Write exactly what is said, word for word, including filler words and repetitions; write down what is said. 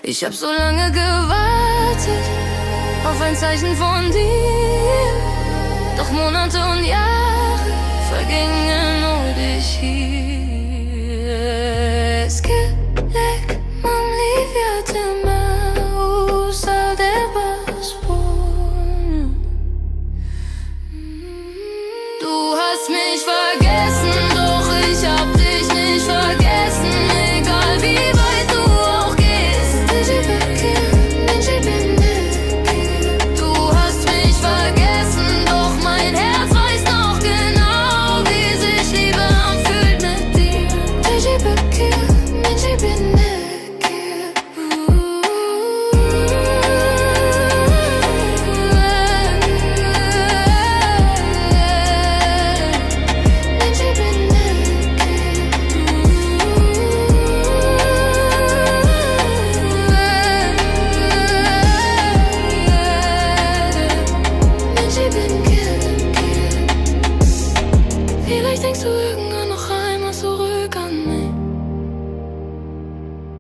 Ich hab so lange gewartet auf ein Zeichen von dir. Doch Monate und Jahre vergingen ohne dich hier. Es gelek mam li vîya te me û sal der baş bûn. Du hast mich vergessen, doch ich hab dich nicht vergessen, egal wie weit du auch gehst. Du hast mich vergessen, doch mein Herz weiß noch genau, wie sich Liebe anfühlt mit dir. Vielleicht denkst du irgendwann